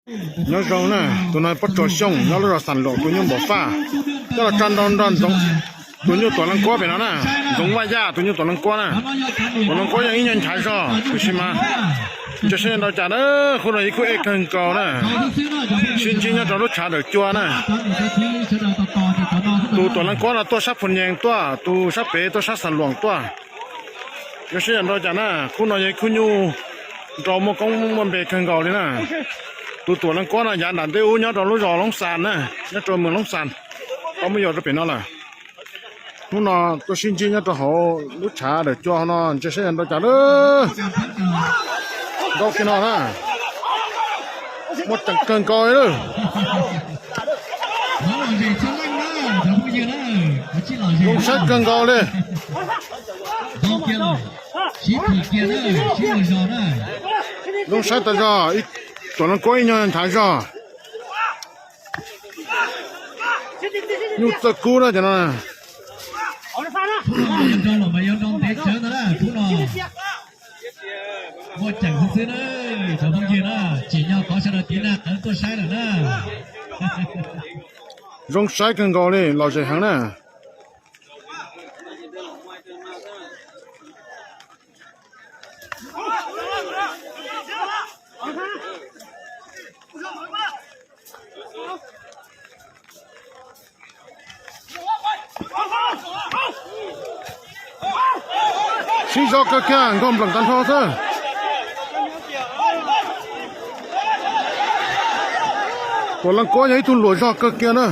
Nyob zoo na, tus no Pob Tsuas Xyooj nyob lub zos Xam Luam, tus nyuj npam faj. Coj los tso nrau nrog Ntxoov, tus nyuj Tuam Leej Kuab pem no na. Ntxoov Vaj Yaj tus nyuj Tuam Leej Kuab na. Tuam Leej Kuab yeej ib nyuag nchav zog tiam sis mas ntsia saib nrau cas na. Khub no ib khub ej kawg nkaus na. Sib ntsib nyob rau lub tshav dawm cua na. Tus Tuam Leej Kuab no tuaj sab Phu Nyees tuaj, tus sab pem tuaj sab Xam Luam tuaj. Yog seb yog nrau cas na, khub no yog ib khub nyuj nrau muaj koob muaj npe kawg nkaus li na. Tus Tuam Leej Kuab no yav nram ntej ub nyob rau lub zos Loob Xas na, nyob rau moos Loob Xas, tau muab yuav rau pem no lawm. Hnub no tuaj sib ntsib nyob rau hauv lub tshav dawm cua hauv no, ntsia saib yog nrau cas lawm. Nrau kiag no na, muaj ceem kawg nkaus li lawm. Zoo saib kawg nkaus li. Zoo saib tas zog, ib Tuam Leej Kuab ib nyuag nchav zog. Nyuj txawj kub na cov no. Zoo saib kawg nkaus li, lom zem heev na. Sib zog kawg kiag, nkaug npleem tag nrho xwb. Tuam Leej Kuab yog ib tug luam zog kawg kiag na.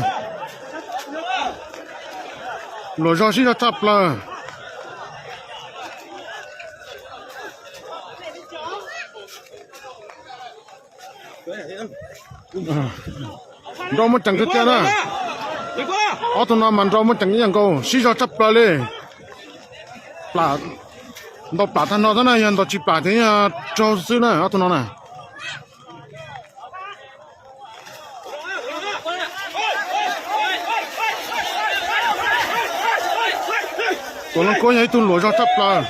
Luam zog sib zog tshaj plaws. Nrau muaj ceem tiag tiag na. Ob tug no mas nrau muaj ceem ib yam nkaus, sib zog tshaj plaws li. Ntaus plam tag nrho xwb na, yog ntaus tsis plam ces yog raug xwb na ob tug no na. Tuam Leej Kuab yog ib tug luam zog tshaj plaws.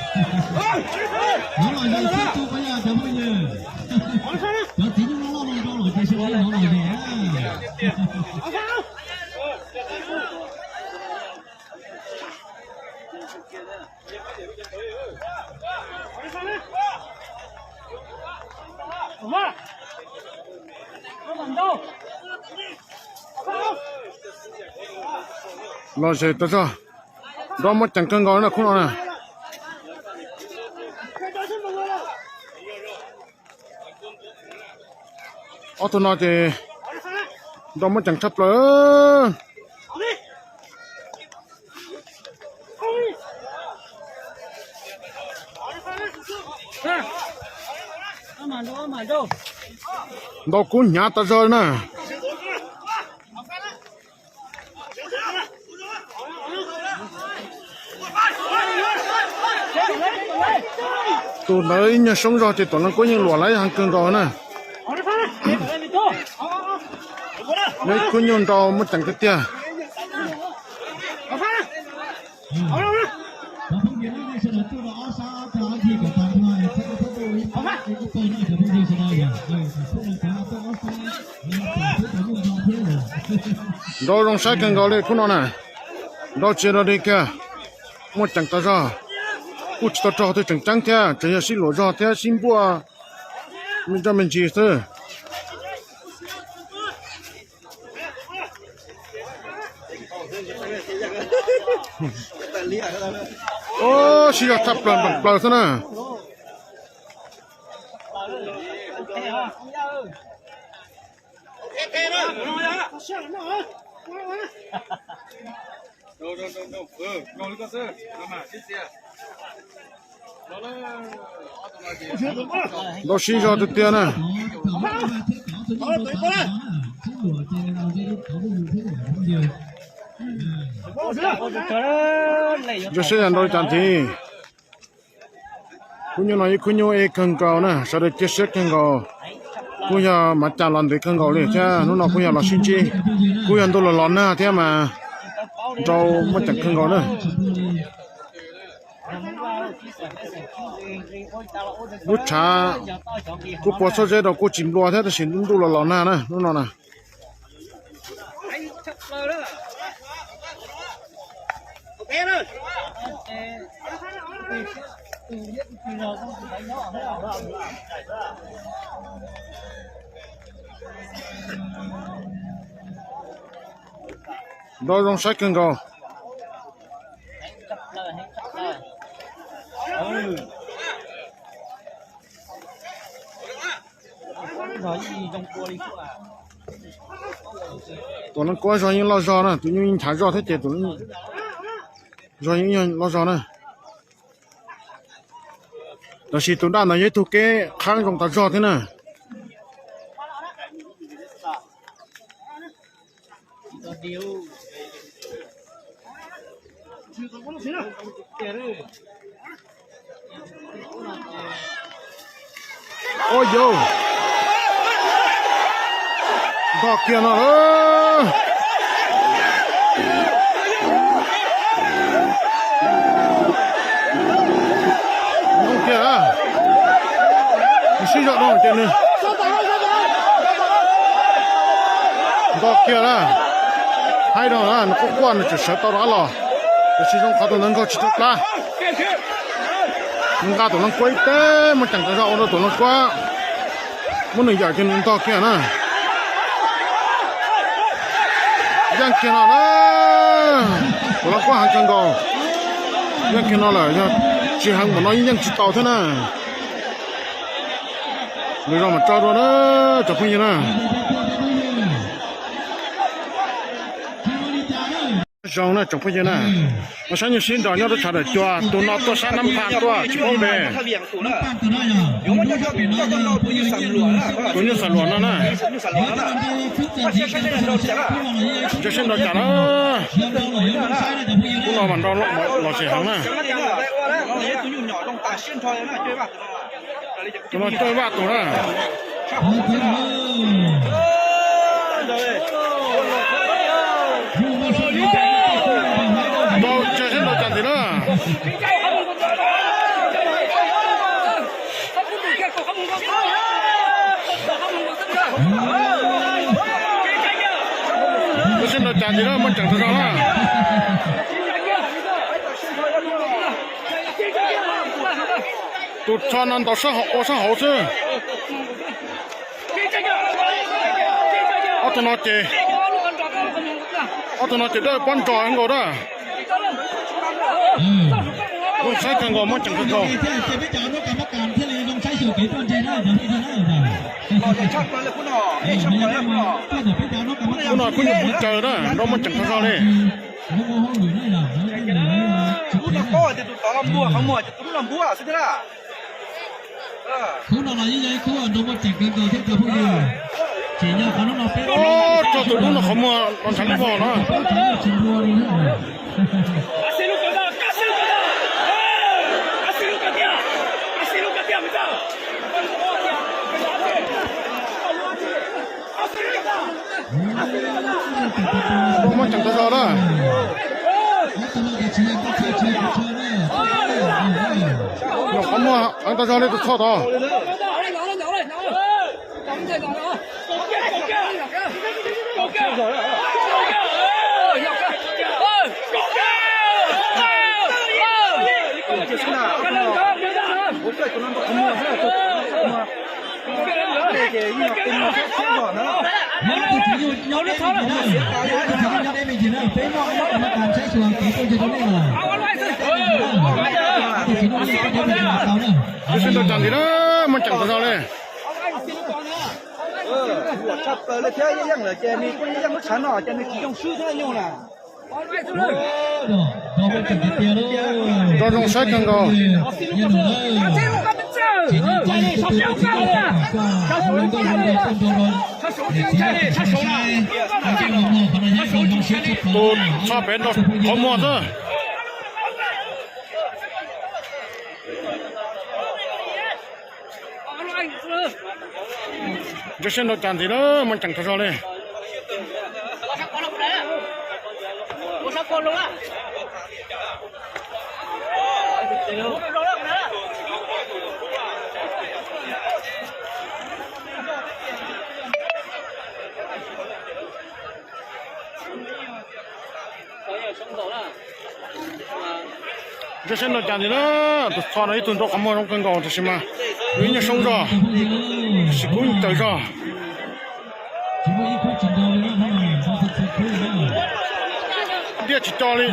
Lom zem tas zog, nrau muaj ceem kawg nkaus na khub no na. Ob tug no ces nrau muaj ceem tshaj plaws. Ntaus kub hnyav tas zog na. Tus ntawd ib nyuag soob zog ces Tuam Leej Kuab yeej luam laiv heev kawg nkaus na. Nyob ib khub nyuj nrau muaj ceem tiag tiag. Nrau zoo saib kawg nkaus li khub no na. Nrau tsis rau li kiag, muaj ceem tas zog. Kuj tsis tau raug tej tseem ceeb thiab, tseem yog sib luam zog thiab sib npuaj me ntsis xwb. Sib zog tshaj plaws nplees plaws xwb na. Nrau sib zog tiag tiag na. Ntsia saib yog nrau cas ntxiv. Khub nyuj no ib khub nyuj ej kawg nkaus na, sawv daws cia siab kawg nkaus. Kuj yog mas cas los ntev kawg nkaus li thiab, hnub no kuj yog los sib ntsib, kuj yog ntuj los los nag thiab mas nrau muaj ceem kawg nkaus na. Lub tshav kuj puas txhoj zeb rau kuj tsis nplua thiab tab sis ntuj los los nag na hnub no na. Nrov zoo saib kawg nkaus. Tuam Leej Kuab zog yeej loj zog na, tus nyuj yeej nchav zog thiab ces tus zog yeej loj zog na. Tab sis tus daj ntawd yog ib tug keb qhab zoo tas zog thiab na. Ua yau, ntog kiag no lawm. Ntog kiag, nws sib zog no ces nws ntog kiag na. Haib no na, nws quaj quaj nws tseem sawv tau rov qab los, tiam sis zoo qhov tus ntawd nkaug tsis tau plab. Nqa Tuam Leej Kuab ib teg, muab ceem tas zog ua rau Tuam Leej Kuab muab nws yawm kiag nws ntog kiag na. Yeej kiag no na, Tuam Leej Kuab heev kawg nkaus. Yeej kiag no lawm, yog tsis heev npaum no yeej yeej tsis tau thiab na. Lwm zaus mam tso dua na, tsoom phooj ywg na. Zoo na tsoom phooj ywg na, no saib nyuag sib nraus nyob rau tshav dawm cua, tus no tuaj sab Nab Phaj tuaj tsis paub npe. Tus nyuj xam luam no na. Ntsia sib nraus cas na. Ub, no mas nrau los tsis heev na. Tus no coj vaj tus na. Nrau, ntsia sib nraus cas ntxiv na. Ntsia sib nraus cas ntxiv na, muaj ceem tag zog na. Tus tsho no ntaus sab hauv ua sab hauv xwb. Ob tug no ces, ob tug no ces dawj pob nrog nkaus na. Zoo saib kawg nkaus, muaj ceem kawg nkaus. Kuv no kuj nyuam qhuav caws na, nrau muaj ceem tag zog li. Tso tus dub no qhov muag los ntshav lub vog no. Nrau muaj ceem tag zog na. Nyuam qhuav muag heev tag zog li tus txho tod. Tus sib ntaus cas ntxiv na, muaj ceem tag zog li. Nrau zoo saib kawg nkaus. Tus txho pem nrau qhov muag xwb. Nrau sib ntaus cas ntxiv na, muaj ceem tag zog li. Ntsia saib nrau cas ntxiv na, tus txho no ib tug nrau qhov muag zoo kawg nkaus tiam sis mas nws ib nyuag soob zog, tab sis kub tawm zog. Ntiaj tsis co li.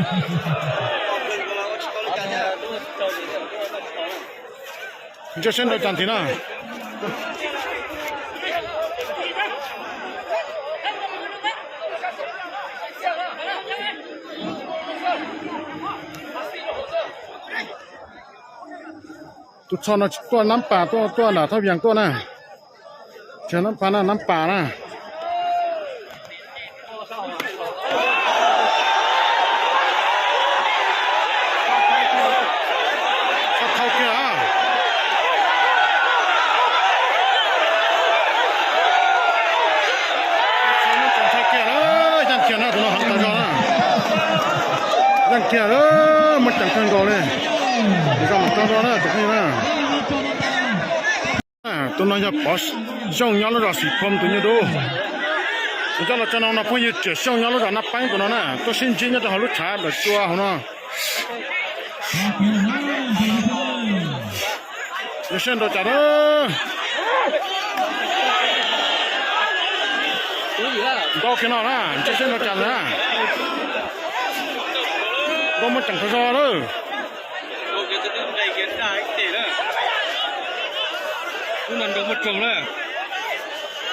Ntsia saib nrau cas ntxiv na. Tus txho no tsis tuaj nab pas, tuaj tuaj nram thaj vias tuaj na. Tsis nab pas na, nab pas na. Txhob thauj kiag. Txhob muab txhob thauj kiag na, yeej kiag na, tus no heev tas zog na. Yeej kiag, muaj ceem kawg nkaus li. Tus zog mam tso rau na, tus phooj ywg na. Tus no yog Pov Xyooj nyob lub zos Xim Phom tus nyuj dub. Kuv coj los tso no no phooj ywg Tsiam Xyooj nyob lub zos Naj Peeb tus no na, tuaj sib ntsib nyob rau hauv lub tshav daim tsua hauv no. Ntsia saib nrau cas na. Nrau kiag no na, ntsia saib nrau cas na. Nrau muaj ceem tag zog lawm.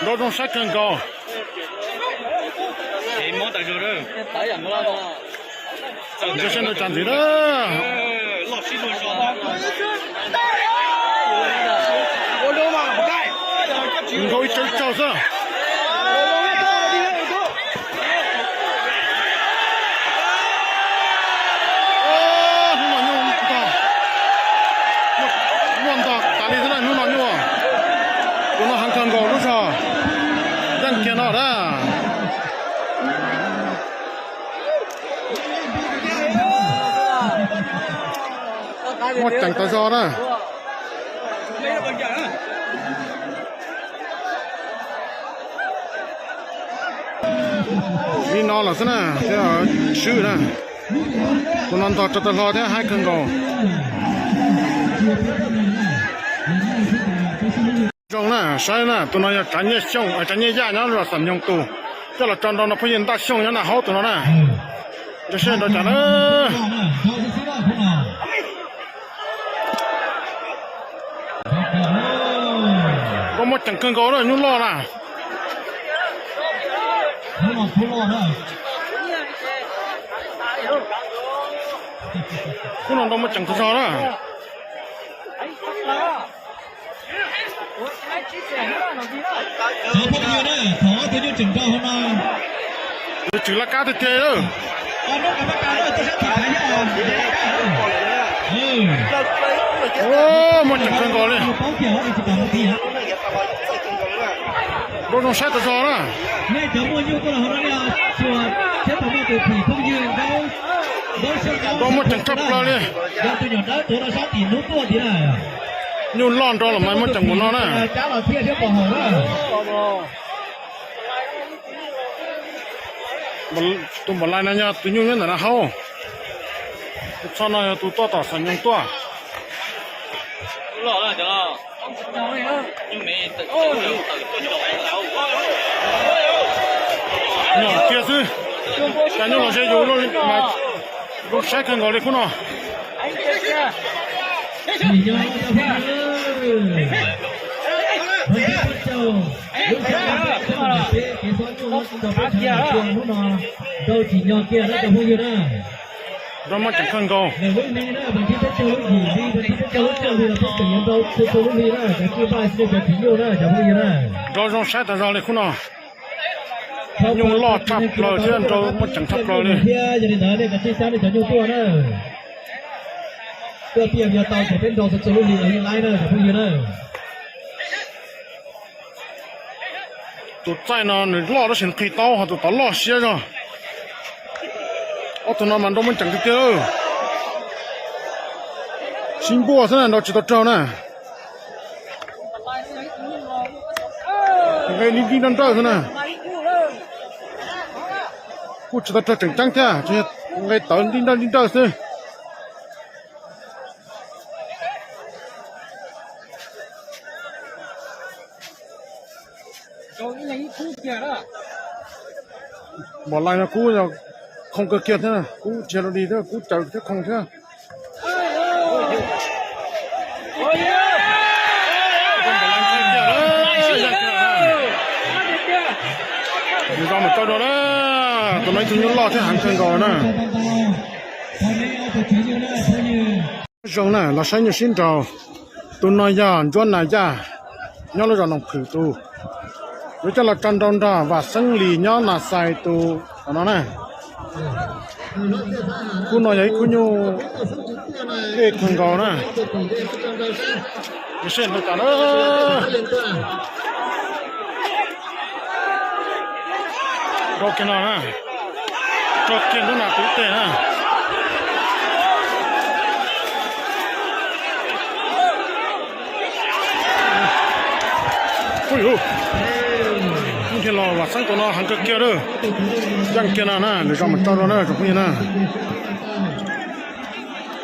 Nrau zoo saib kawg nkaus. Ntsia saib nrau cas ntxiv na. Nrau ib tsaug tsaug xwb. Hnub no nyuj ntog, muaj ntog tas li xwb na hnub no nyuj. Tus no heev kawg nkaus lub zog, yeej kiag no na. Muaj ceem tas zog na. Li no lawm xwb na, thiab swb na. Tus no ntog rau tau hlo thiab haib kawg nkaus. Zoo na, saib na, tus no yog Tsav Nyiaj Xyooj, Tsav Nyiaj Yaj nyob zos Xam Nyoog tus, coj los tso nrau no phooj ywg Ntaj Xyooj nyob Naj Haub tus no na. Ntsia saib nrau cas na. Nrau muaj ceem kawg nkaus na, nyuj loj na. Hnub no nrau muaj ceem tag zog na. Cov phooj ywg na, thov ob tug nyuj tseem nrau hauv no. Nws tseem laj kab tiag tiag lawm. Muaj ceem kawg nkaus li. Nrau zoo saib tag zog na. Nrau muaj ceem tshaj plaws li. Nyuj loj nrau los mas muaj ceem npaum no na. Tus npam lais no yog tus nyuj nyob ntawm Naj Haub. Tus txho no yog tus tuaj tom Xam Nyoog tuaj. Nyom kiag xwb, cas nyuj los ze yus mas zoo saib kawg nkaus li khub no. Nrau tsis nyo kiag na cov phooj ywg na. Nrau muaj ceem kawg nkaus. Nrau zoo saib tag zog li khub no. Nyuj loj tshaj plaws thiab nrau muaj ceem tshaj plaws li. Yog li ntawd nej kav tsij xyab nej cov nyuj tuaj na. Tuaj tiaj yog tau ces peb nrau txhua txhua lub hli li laib na cov phooj ywg na. Tus txaij no nws loj tab sis nqhis taub, ho tus tod loj siab zog. Ob tug no mas nrau muaj ceem tiag tiag. Sib npuaj xwb na, nrau tsis tau raug na. Nqe dib dib nrawj nrawj xwb na. Kuj tsis tau raug tseem ceeb thiab, tsis Nqe tawv nti nrawj nti nrawj xwb. Npam lais no kub khoom kawg kiag thiab, kub dhia rau dig thiab, kub caws thiab khoom thiab. Nws zoo mus tau dua na, tus no ib tug nyuj loj thiab heev kawg nkaus na. Zoo na, los saib nyuj sib nraus. Tus no yog Ntsuab Nas Yaj, nyob lub zos Noom Phwm tus. Yuav coj los tso nrau nrog Vam Xeeb Lis nyob Nas Xais tus no na. Kub no yog ib kub nyuj ej kawg nkaus na. Seb nrau cas na. Rau kiag no na, rau kiag ntub nas tus ib teg na. Ui, ub, thiaj los Vam Xeeb tus no heev kawg kiag lawm. Yeej kiag no na, lwm zaus mam tso dua na tsoom phooj ywg na.